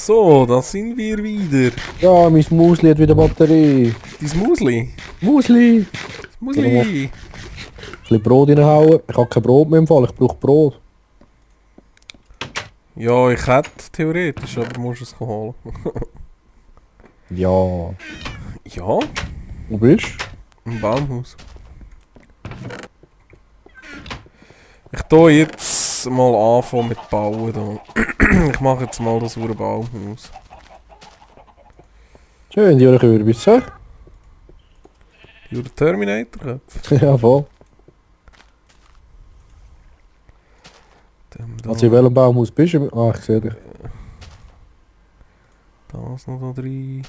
So, da sind wir wieder. Ja, mein Musli hat wieder Batterie. Dein Musli. Musli! Musli. Ein bisschen Brot reinhauen. Ich habe kein Brot mehr im Fall, ich brauche Brot. Ja, ich hätte theoretisch, aber musst es holen. Ja. Ja, Wo bist du? im Baumhaus. Ich tue jetzt mal anfangen mit Bauen. Da. Ich mache jetzt mal das hure Baumhaus. Schön, die Kürbisse. Über den Terminator. Ja, voll. Also in welchem Baumhaus bist du? Ah, ich sehe dich. Das noch da drin.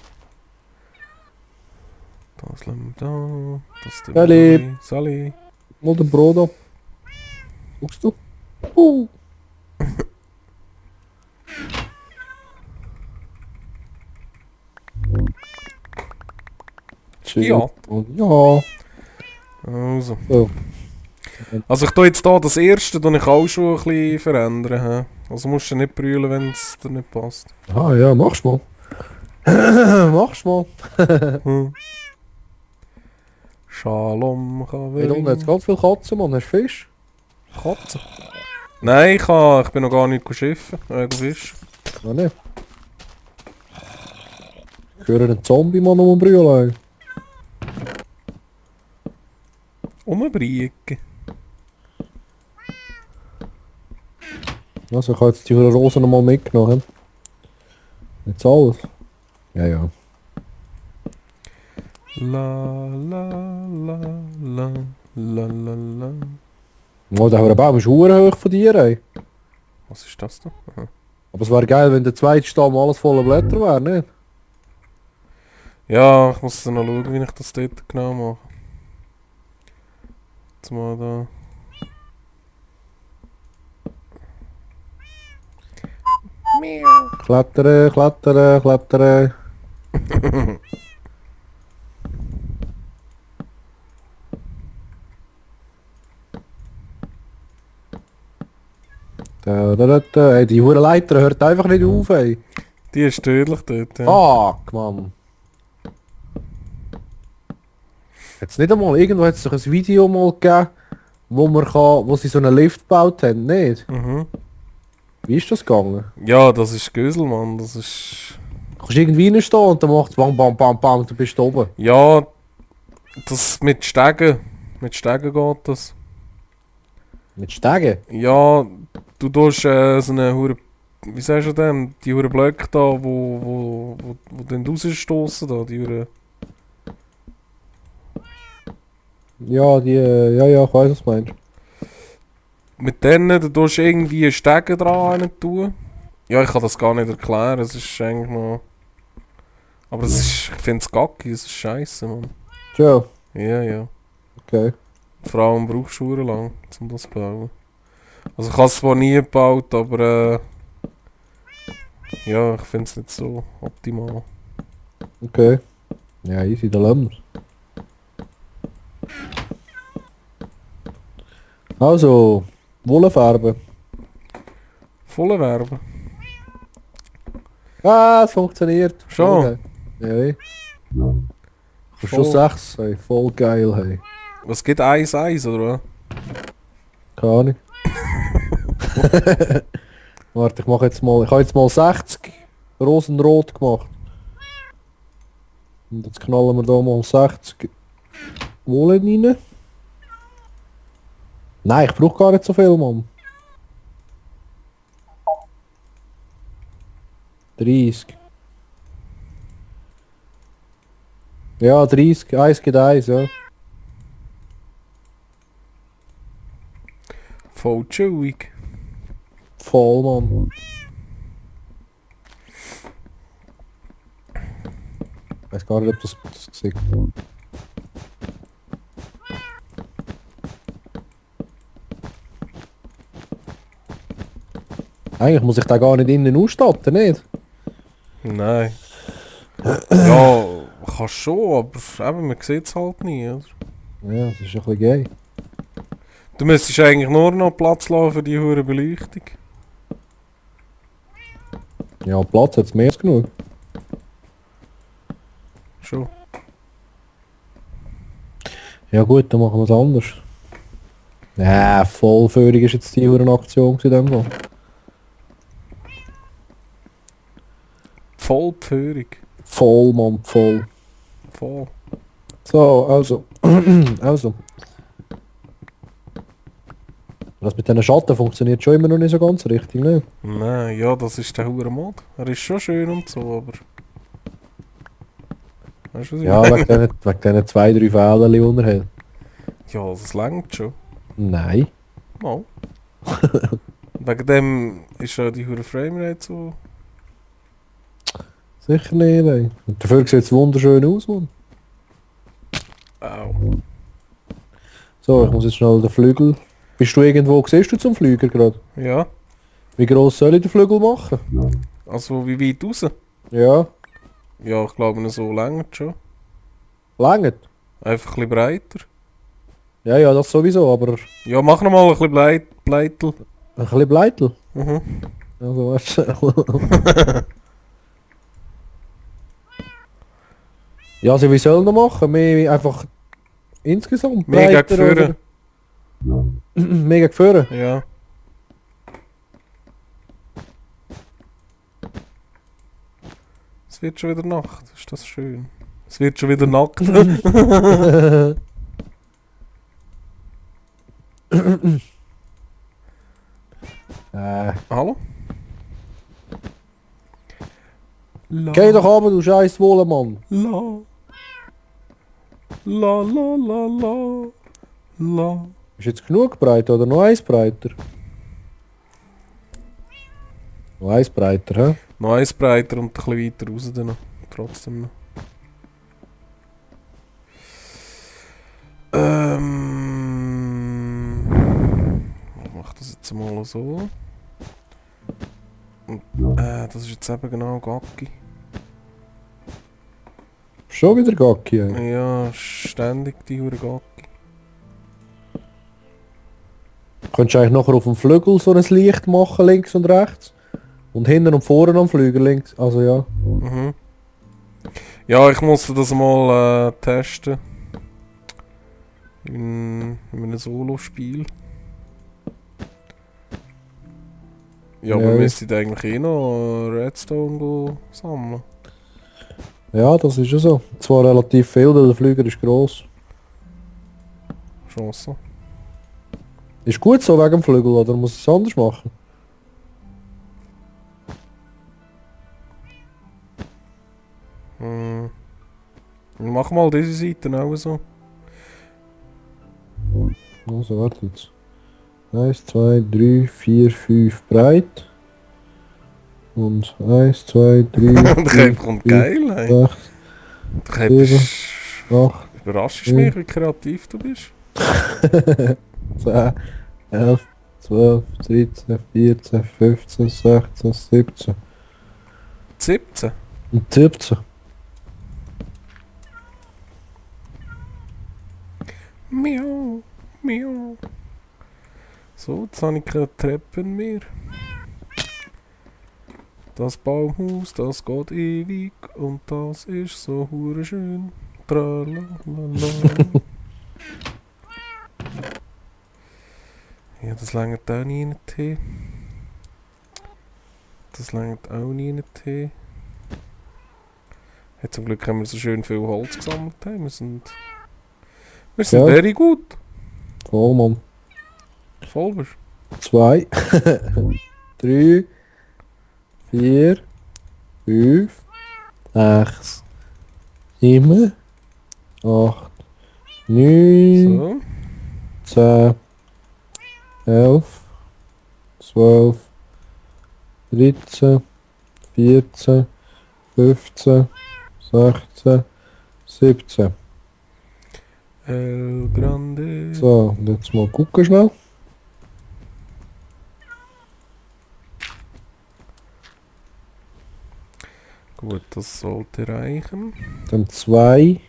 Das lassen wir da. Das tun Sali. wir da. Sali. Mal den Brot ab. Guckst du? Schön. Ja. Ja. Also. So. Also ich tue jetzt hier das erste tue ich auch schon ein bisschen verändern. He? Also musst du nicht brüllen, wenn es dir nicht passt. Ah ja, mach's mal. Mach's mal. Hm. Shalom, Hey, da unten hat's ganz viele Katzen, Mann. Hast du Fisch? Katze? Nein, ich bin noch gar nicht schiffen. Fisch. Ja, nicht. Ich höre einen Zombie, Mann, umbrüllen. Umbrieken. Also ich habe jetzt die Rosen noch mal mitgenommen. Jetzt alles. Ja, ja. La la la la la la la. Oh, der Baum ist verdammt hoch von dir, ey. Was ist das da? Aha. Aber es wäre geil, wenn der zweite Stamm alles voller Blätter wäre, nicht? Ja, ich muss dann noch schauen, wie ich das dort genau mache. Jetzt mal da. Miau. Klettern, klettern, klettern. Da. Ey, die hure Leiter hört einfach nicht auf, ey. Die ist tödlich dort. Ja. Fuck, Mann. Jetzt nicht einmal, irgendwo hat es doch ein Video mal gegeben, wo sie so einen Lift gebaut haben, nicht? Mhm. Wie ist das gegangen? Ja, das ist Gösel, Mann. Das ist. Du kannst irgendwie reinstehen und dann macht es bam bam bam bam und du bist oben. Ja, das mit Stegen. Mit Stegen geht das. Mit Stegen? Ja, du tust so eine hure. Wie sagst du dem? Die hure Blöcke da, wo dann rausstoßen da, die hure. Ja, ja, ich weiß, was du meinst. Mit denen, du tust irgendwie Stegen dran rein tun. Ja, ich kann das gar nicht erklären, es ist eigentlich noch. Aber es ist, ich finde es gacki, es ist scheiße, Mann. Tja, Ja. okay. Vor allem brauchst du lang, um das zu bauen. Also ich habe es zwar nie gebaut, aber ja, ich finde es nicht so optimal. Okay. Ja, easy, dann lassen wir's. Also, Wollenfarbe. Volle Werbe. Ah, es funktioniert. Schon? Okay. Ja, Voll. schon 6, hey. Voll geil, hey. Was gibt 1-1, oder was? Keine Ahnung. Warte, ich mache jetzt mal. Ich habe jetzt mal 60 rosenrot gemacht. Und jetzt knallen wir da mal 60 Wollen rein. Nein, ich brauche gar nicht so viel, Mann. 30. Ja, 30. 1 geht 1, ja. Voll chillig. Voll, Mann. Ich weiß gar nicht, ob das sieht. Eigentlich muss ich da gar nicht innen ausstatten, nicht? Nein. Ja, kannst schon, aber eben, man sieht es halt nie, oder? Ja, das ist ein bisschen gay. Du müsstest eigentlich nur noch Platz lassen für die hure Beleuchtung. Ja, Platz hat es mehr als genug. Schon. Ja gut, dann machen wir es anders. Ja, Vollführung ist jetzt die Aktion in dem Fall. Voll Pföhrung. Voll, Mann, voll. Voll. So, also. also. Das mit diesen Schatten funktioniert schon immer noch nicht so ganz richtig, ne? Nein, ja, das ist der hure Mod. Er ist schon schön und so, aber... Weißt du, was ich Ja, meine? wegen diesen 2, 3 Fehlen, die er hat. Ja, das längt schon. Nein. Mal. Wegen dem ist ja die hure Framerate so... Sicher nicht, ey. Und dafür sieht es wunderschön aus, Mann. Au. So, ich muss jetzt schnell den Flügel... Bist du irgendwo, siehst du zum Flüger gerade? Ja. Wie gross soll ich den Flügel machen? Also wie weit raus? Ja, Ja, ich glaube, so längt schon. längert. Einfach ein bisschen breiter. Ja, ja, das sowieso, aber ein Ja, mach nochmal ein bisschen Bleitel. bisschen Bleitel. Mhm. Also, weißt du. Ja, also wie soll er machen? Mehr einfach insgesamt Mega breiter, geführt. oder? Mega geführt. Ja. Es wird schon wieder Nacht. Ist das schön? Es wird schon wieder nackt. Hallo? La, Geh doch runter, du scheiß Wohlemann. La. La la la la. La. Ist jetzt genug breit oder noch eins breiter? Noch eins breiter, hä? Noch eins breiter und ein bisschen weiter raus dann noch. Trotzdem noch. Ich mach das jetzt mal so. Und, das ist jetzt eben genau Gacki. Schon wieder Gacki, ey. Ja, ständig die hure Gacki. Könntest du eigentlich nachher auf dem Flügel so ein Licht machen, links und rechts? Und hinten und vorne am Flügel links, also ja. Mhm. Ja, ich musste das mal testen. In einem Solo-Spiel. Ja, aber Ja. wir müssen eigentlich eh noch Redstone sammeln. Ja, das ist ja so. Zwar relativ viel, weil der Flüger ist gross. Chance. Ist gut so wegen dem Flügel, oder muss ich es anders machen? Hm. Mach mal diese Seite auch so. Also warte jetzt. 1, 2, 3, 4, 5 breit. Und 1, 2, 3, Der 4, Cape kommt geil, hey. 6, Der Cape ist... 8, Überraschst mich, wie kreativ du bist. 10, 11, 12, 13, 14, 15, 16, 17 17. und 17. Miau, miau. So, jetzt habe ich keine Treppen mehr. Das Baumhaus, das geht ewig und das ist so hure schön. Tralalala. Ja, das langt auch nie in den Tee. Das langt auch nie in den Tee. Ja, zum Glück haben wir so schön viel Holz gesammelt. Hey. Wir sind Ja. very gut. Voll, Mann. Voll bist 2, 3, 4, 5, 6, 7, 8, 9, so. 10, 11, 12, 13, 14, 15, 16, 17. El Grande. So, und jetzt mal gucken schnell. Gut, das sollte reichen. Dann 2.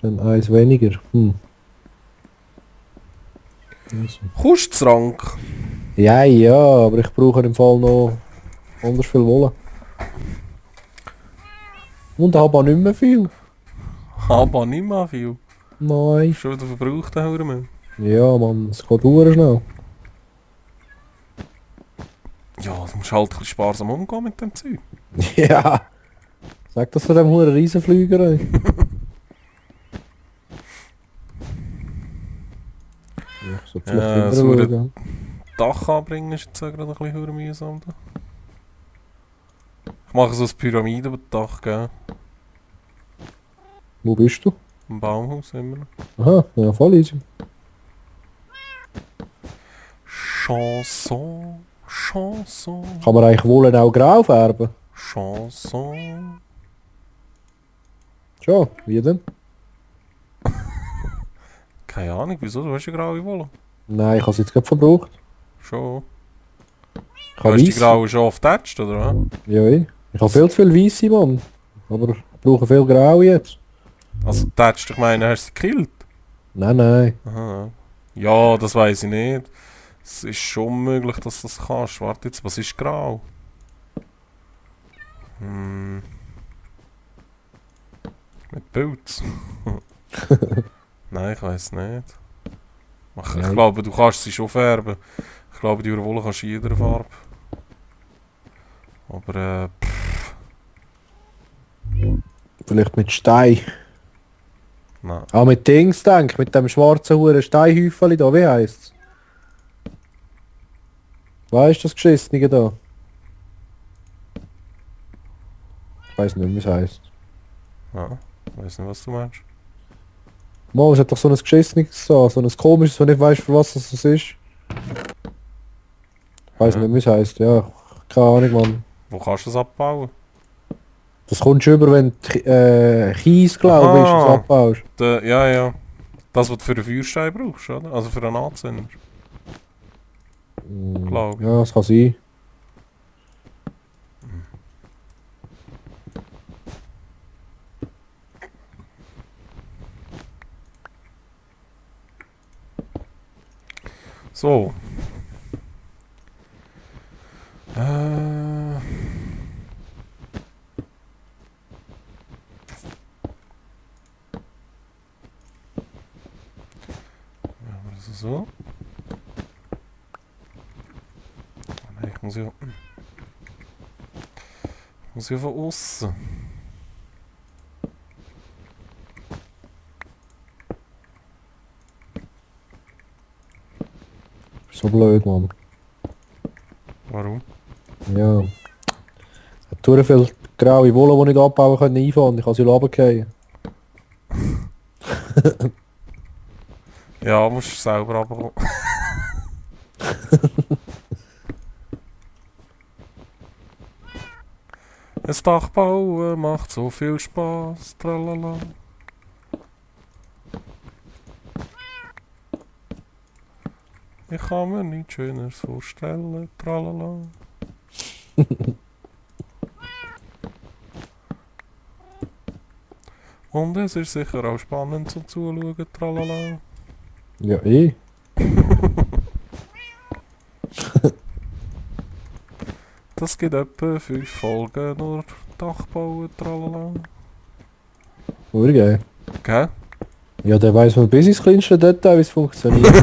Dann 1 weniger. Also. Kostrank. Ja, ja, aber ich brauche im Fall noch Anders viel Wolle. Und aber nicht mehr viel. Aber nicht mehr viel. Nein. Schon wieder verbraucht, der Hurenmüll. Ja, Mann, es geht sehr schnell. Ja, du musst halt ein bisschen sparsam umgehen mit dem Zeug. Ja. Sag das von dem huren Riesenflüger, ey. Ja, so vielleicht Ja, hinterher so eine- schauen. Dach anbringen ist jetzt auch gerade ein bisschen verdammt mühsam. Da. Ich mache so ein Pyramidenbedach, gell? Wo bist du? Im Baumhaus immer noch. Aha, ja, voll easy. Chanson, Chanson, Kann man eigentlich Wolle auch grau färben? Chanson. Schon, wie denn? Keine Ahnung, wieso? Du hast ja graue Wolle. Nein, ich habe es jetzt gerade verbraucht. Schon. Ich Du habe hast die weisse. graue schon aufgetatscht, oder was? Ja, ich habe viel zu viel weisse, Mann. Aber ich brauche viel grau jetzt. Also getatscht, ich meine, hast du sie gekillt? Nein, nein. Aha. Ja, das weiß ich nicht. Es ist schon möglich, dass du das kannst. Warte jetzt, was ist grau? Mit Pilz? Nein, ich weiß nicht. Ich Nein. glaube, du kannst sie schon färben. Ich glaube, die Wolle kannst du in jeder Farbe. Aber Vielleicht mit Stein. nein. Auch mit Dings, denk ich. Mit dem schwarzen huren Steinhäufeli da. Wie heisst's? Weißt du das Geschissene da? Ich weiß nicht, wie es heisst. Ja, ich weiß nicht, was du meinst. Mal, es hat doch so ein Geschissenes so ein komisches, wo nicht weißt, für was das ist. Ich weiß Ja. nicht, wie es heisst. Ja, keine Ahnung, Mann. Wo kannst du es abbauen? Das kommst du über, wenn du Kies, glaube ich, Aha. das abbaust. Ja, ja. Das, was du für den Feuerstein brauchst, oder? Also für einen Anzünder. Glaub ich. Ja, das kann sein. So. Also so. Nein, ich muss ja von außen. So blöd, Mann. Warum? Ja. Es hat sehr viel graue Wolle, die nicht abbauen können, einfahren. Ich kann sie runterfallen. Ja, musst du selber abbauen. Ein Dach bauen macht so viel Spaß, tralala. Ich kann mir nichts Schöneres vorstellen, tralala. Und es ist sicher auch spannend zum Zuschauen, tralala. Ja, eh. Das gibt etwa 5 Folgen nur Dach bauen, tralala. Urgeil. Gell? Ja, der weiss man bis ins kleinste Detail, wie es funktioniert.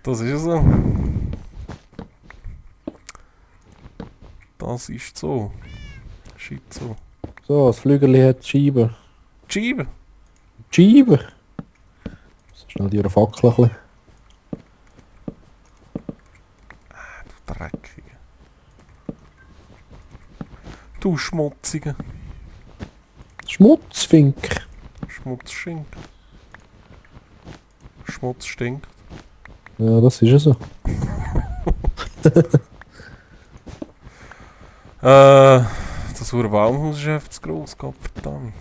Das ist so. Das ist so. Shit so. So, das Flügerli hat Scheiben. Die Scheibe? Scheiben? So schnell die Fackel ein bisschen. Dreckige. Du Schmutzige. Schmutzfink. Schmutz stinkt. Schmutz stinkt. Ja, das ist ja so. Das hure Baumhaus ist einfach zu gross, Gottverdammt.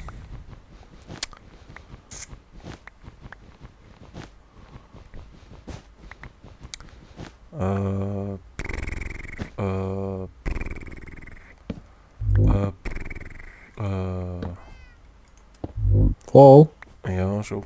Voll. Ja, schon.